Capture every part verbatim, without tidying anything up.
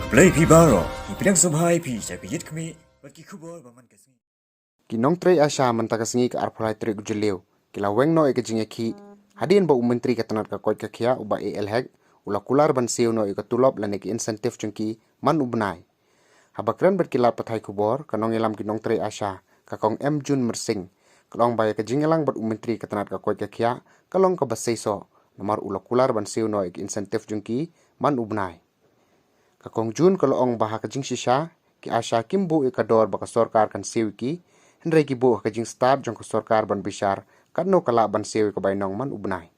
Blei phi baroh, ngi pdiang sngewbha ïa phi sha ka Ïit Khmih bad ki khubor ba man ka sngi. Ki nongtrei ASHA mynta ka sngi ka arphew lai tarik u Jylliew ki la weng noh ïa ka jingïakhih hadien ba u Myntri ka tnat ka koit ka khiah u Bah A L Hek u la kular ban siew noh ïa ka tulop lane ka incentive jong ki man u bnai. Haba kren bad ki lad pathai khubor, ka nongïalam ki nongtrei ASHA, ka Kong M June Myrsing, ka la ong ba ïa ka jingïalang bad u Myntri ka tnat ka koit ka khiah ka long kaba seisoh, namar u la kular ban siew noh ïa ka incentive jong ki man u bnai. Ka Kong June ka la ong ba ha ka jingshisha ki ASHA kim buh ïa ka dor ba ka sorkar kan siew ïa ki, hynrei ki buh ha ka jingstad jong ka sorkar ban bishar katno ka lah ban siew ïa ka bainong man u bnai.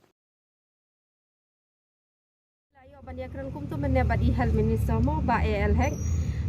La ïoh ban ïakren kumto mynne bad i Health Minister mo, Bah A L Hek.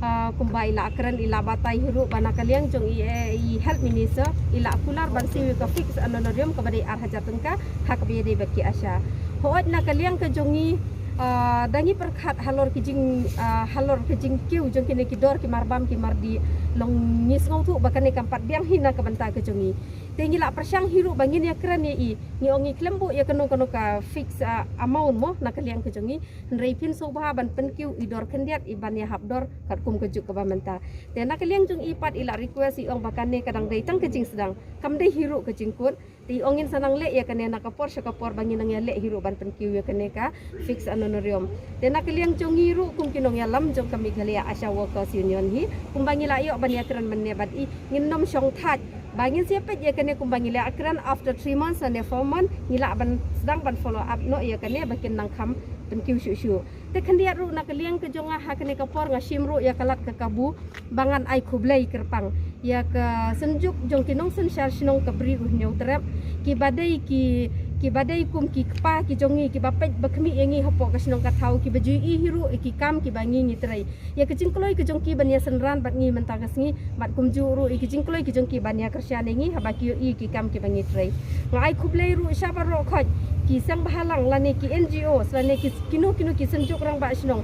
Ah, kumba i la kren, i la batai hi ruh ba na ka liang jong i, eh, i Health Minister i la kular ban siew ïa ka fixed honorarium kaba dei ar hajar tyngka ha kaba ïadei bad ki ASHA. Hooid na ka liang ka jong i, ah, da ngi pyrkhat halor ki jing, ah, halor ki jingkiew jong kine ki dor ki marbam ki mardih, long ngi sngewthuh ba kane kam pat biang hi na ka bynta ka jong i. Te ngi la pyrshang hi ruh ba ngin ïakren ïa i, ngi ong ngi khlem buh ïa kano kano ka fix, ah, amount mo na ka liang ka jong i, hynrei phin sngewbha ban pynkiew i dor khyndiat i ban ïahap dor katkum ka juk kaba mynta. Te na ka liang jong i pat i la request, i ong ba kane ka dang dei tang ka jingsdang, kam dei hi ruh ka jingkut. Te i ong ngin sa nang leh ïa kane na ka por sha ka por ba ngin nang ïaleh hi ruh ban pynkiew ïa kane ka fixed honorarium. Te na ka liang jong ngi ruh kum ki nongïalam jong ka Meghalaya ASHA Workers Union hi, kumba ngi la ïoh ban ïakren mynne bad i, ngin nym shong thait ba ngin sa ïa peit ïa kane kumba ngi la ïakren, after three months lane four months ngi lah ban sdang ban follow up noh ïa kane ba kin nang kham pynkiew shuh shuh. Te khyndiat ruh na ka liang ka jong nga ha kane ka por nga shim ruh ïa ka lad ka kabu ba ngan ai khublei kyrpang ïa ka synjuk jong ki nongsynshar shnong ka Bri U Hynñiewtrep, kiba dei ki, kiba dei kum ki kpa ki jong ngi, kiba peit ba khmih ïa ngi hapoh ka shnong ka thaw, kiba ju ïohi hi ruh ïa ki kam kiba ngi ngi trei, ïa ka jingkloi ka jong ki ban ïasynran bad ngi mynta ka sngi, bad kumjuh ruh ïa ka jingkloi ka jong ki ban ïakyrshan ïa ngi haba ki ïohi ki kam kiba ngi trei. Nga ai khublei ruh sha baroh khoit ki seng bhalang lane ki N G Os lane ki kino kino ki synjuk rangbah shnong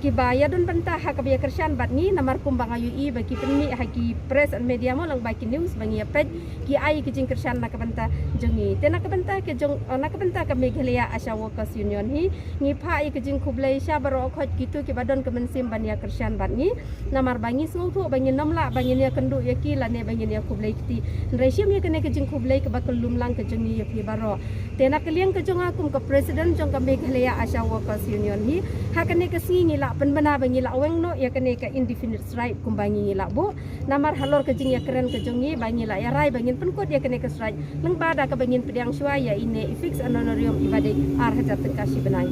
kiba ïadon bynta ha kaba ïakyrshan bad ngi, namar kumba nga ïohi ba ki pynmih ha ki press and media mo, lang ba ki news ba ngi ïa peit, ki ai ka jingkyrshan na ka bynta jong ngi. Te na ka bynta ka jong, na ka bynta ka Meghalaya ASHA Workers Union hi, ngi phah ïa ka jingkhublei sha baroh khoit kito kiba don ka mynsiem ban ïakyrshan bad ngi. Namar ba ngi sngewthuh ba ngin nym lah ba ngin ïakynduh ïa ki lane ba ngin ïakhublei kti. Hynrei shim ïa kane ka jingkhublei kaba kyllum lang ka jong ngi ïa phi baroh. Te na ka liang ka jong nga kum ka president jong ka Meghalaya ASHA Workers Union hi, ha kane ka sngi ngi la pynbna ba ngi la weng noh ïa kane ka indefinite strike kumba ngi ngi la buh. Namar halor ka jingïakren ka jong ngi ba ngi la ïarai ba ngin pynkut ïa kane ka strike lyngba da kaba ngin pdiang shuwa ïa ine i fixed honorarium iba dei ar hajar tyngka shi bnai.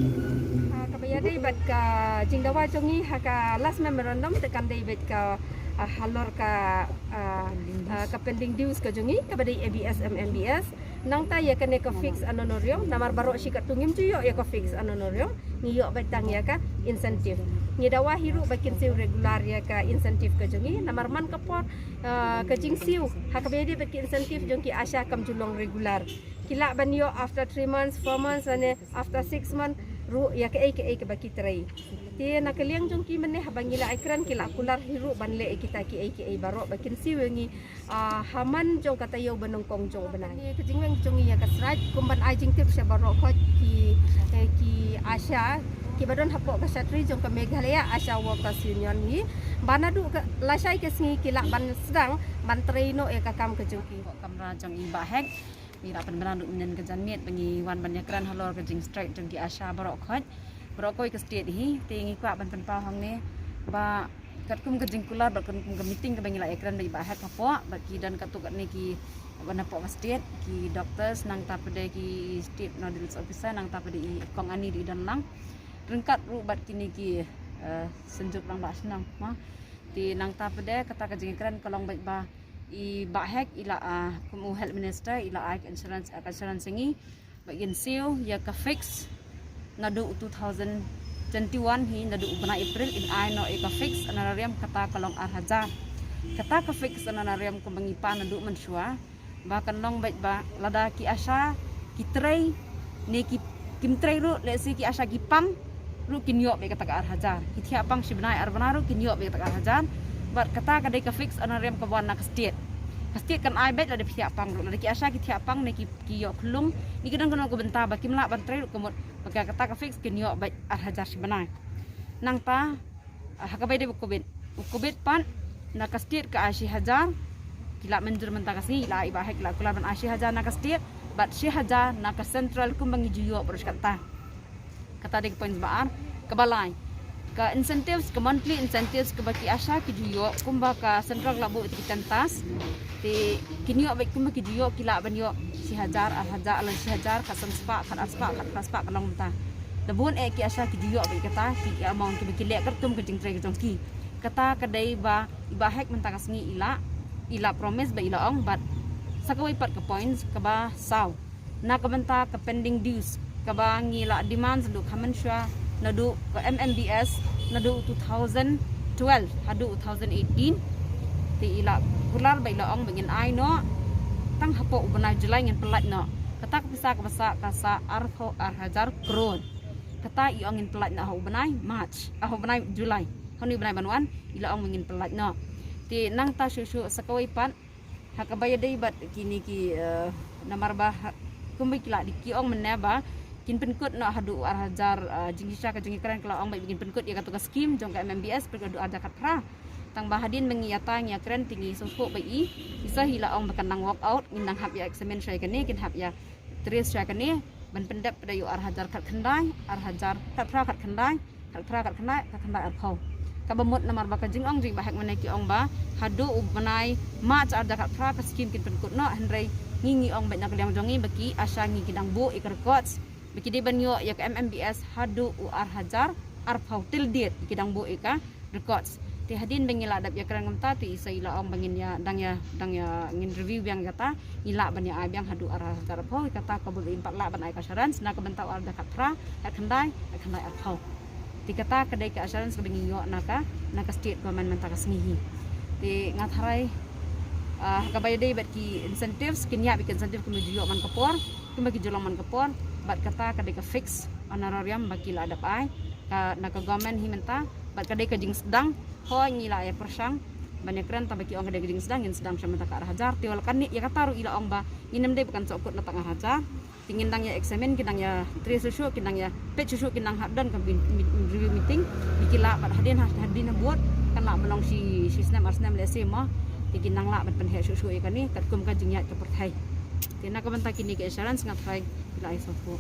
Ah, kaba ïadei bad ka jingdawa jong ngi ha ka last memorandum te kan dei bad ka, ah, halor ka, ah, ah, ka pending dues ka jong ngi kaba dei A B S M M B S. Nangta ïa kane ka fixed honorarium, namar baroh shi katto ngim ju ïoh ïa ka fixed honorarium, ngi ïoh beit tang ïa ka incentive. Ngi dawa hi ruh ba kin siew regular ïa ka incentive ka jong ngi, namar man ka por, ah, ka jingsiew ha kaba ïadei bad ki incentive jong ki ASHA kam ju long regular. Ki lah ban ïoh after three months, four months, lane after six months ruh ïa kaei kaei kaba ki trei. Te na ka liang jong ki mynne haba ngi la ai kren ki la kular hi ruh ban leh ïa kita kiei kiei baroh ba kin siew ïa ngi, ah, ha man jong ka taïew ba nyngkong jong u bnai. Kane ka jingweng jong ngi ïa ka strike kum ban ai jingtip sha baroh khoit ki, eh, ki ASHA kiba don hapoh ka shatri jong ka Meghalaya ASHA Workers Union ngi, ba naduh ka lashai ka sngi ki lah ban sdang ban trei noh ïa ka kam ka jong ki. Kamra jong i Bah Hek, ngi la pynbna naduh mynnin ka janmiet ba ngi wan ban ïakren halor ka jingstrike jong ki ASHA baroh khoit, baroh kawei ka state hi. Te ngi kwah ban pynpaw hangne ba katkum ka jingkular bad katkum ka meeting kaba ngi la ïakren bad i Bah Hek hapoh, bad ki don katto katne ki ban hapoh ka state, ki doctors, nangta pat de ki state nodal officer, nangta pat de i Kong Ani da i Donlang, ryngkat ruh bad kine ki, eh, synjuk rangbah shnong mo. Te nangta pat de kata ka jingïakren ka long beit ba i Bah Hek i la, ah, kum u health minister i la ai ka insurance, ah, ka insurance ïa ngi ba kin siew ïa ka fix naduh u two thousand twenty-one hi, naduh u bnai April in ai noh ïa ka fix honorarium, kata ka long ar hajar. Kata ka fix honorarium kumba ngi pan naduh mynshuwa ba kan long beit ba lada ki ASHA ki trei ne ki, kim trei ruh, lehse ki ASHA ki pang ruh kin ïoh beit kata ka ar hajar. Ki thiah pang shi bnai ar bnai ruh kin ïoh beit kata ka ar hajar. Bad kata ka dei ka fix honorarium kaba wan na ka state. Ka state kan ai beit lada phi thiah pang ruh. Lada ki ASHA ki thiah pang ne ki, ki ïoh khlung ne ki don kano ka bynta ba kim lah ban trei ruh, ka mut ba ka, kata ka fix kin ïoh beit ar hajar shi bnai. Nangta Ha kaba ïadei bad covid, u covid pat na ka state ka ai shi hajar, ki la mynjur mynta ka sngi, i la, i Bah Hek i la kular ban ai shi hajar na ka state bad shi hajar na ka central kumba ngi ju ïoh baroh shi katta. Kata dei ka point ba ar. Kaba lai, ka incentives, ka monthly incentives kaba ki ASHA ki ju ïoh, kumba ka central la buh ïa ki ten tas. Te kin ïoh beit kumba ki ju ïoh, ki lah ban ïoh shi hajar, ar hajar, lane shi hajar, khatsan spah, khatar spah, khatphra spah, ka long mynta. Da bun eh ki ASHA ki ju ïoh beit kata, ki amount kiba ki leh katkum ka jingtrei ka jong ki. Kata ka dei ba i Bah Hek mynta ka sngi i la, i la promise ba i la ong, bad sa kawei pat ka point kaba saw, na ka bynta ka pending dues kaba ngi la demand naduh khamen shuwa, naduh ka MMBS, naduh two thousand twelve haduh two thousand eighteen. Te i la kular ba i la ong ba ngin ai noh tang hapoh u bnai July, ngin pyllait noh. Kata ka pisa kaba sah ka sah arphew ar hajar klur. Kata i ong ngin pyllait noh ha u bnai March, ah, ha u bnai July. Ha une u bnai ban wan i la ong ba ngin pyllait noh. Te nangta shuh shuh sa kawei pat, ha kaba ïadei bad kine ki, eh, namar ba ha, kumba ki la dei ki ong mynne ba kin pynkut noh haduh ar hajar, eh, jingshisha ka jingïakren, ka la ong ba kin pynkut ïa katu ka skim jong ka MMBS pynkut haduh ar hajar khatphra. Tang ba hadien ba ngi ïa ta ngi ïakren te ngi sngewthuh ba i, i sa hi la ong ba kan nang work out, ngin nang hap ïa examine shuwa ïa kane, kin hap ïa trace shuwa ïa kane ban pyndep pat ïa u ar hajar khatkhyndai, ar hajar khatphra khatkhyndai, khatphra khatkhyndai, khatkhyndai arphew. Kaba mut namar ba ka jingong jong i Bah Hek mynne ki ong ba haduh u bnai March ar hajar khatphra ka skim kin pynkut noh, hynrei ngi, ngi ong beit na ka liang jong ngi ba ki ASHA ngi ki dang buh ïa ka records ba ki dei ban ïoh ïa ka MMBS haduh u ar hajar arphew, till date ki dang buh ïa ka records. Te hadien ba ngi la dep ïakren kumta te i sa i la ong ba ngin ïa dang ïa, dang ïa ngin review biang kata, ngi lah ban ïa ai biang haduh ar hajar arphew, kata kaba im pat lah ban ai ka assurance na ka bynta u ar hajar khatphra, khatkhyndai, khatkhyndai arphew. Te kata ka dei ka assurance kaba ngi ïoh na ka, na ka state government mynta ka sngi hi. Te nga tharai, ah, kaba ïadei bad ki incentives, kin ïa bad ki incentive kumba ju ïoh man ka por, kumba ki ju long man ka por, bad kata ka dei ka fixed honorarium ba ki la dep ai ka, na ka government hi mynta, bad ka dei ka jingsdang. Hooid ngi la ïa pyrshang ban ïakren, tang ba ki ong ka dei ka jingsdang, ngin sdang sha mynta ka ar hajar. Te wat la kane ïa kata ruh i la ong ba ngin ym dei ba kan shu kut na tang ar hajar. Te ngin dang ïa examine, kin dang ïa trace shuh shuh, kin dang ïa peit shuh shuh, kin dang hap don ka bin, bin, review meeting. Te ki lah bad hadien ha, hadien ha bud kan lah ban long shi, shi snem ar snem lehse mo. Te kin dang lah ban pynheh shuh shuh ïa kane katkum ka jingïaid ka pyrthei. Te na ka bynta kine ki assurance nga tharai ki la ai shuh shuh.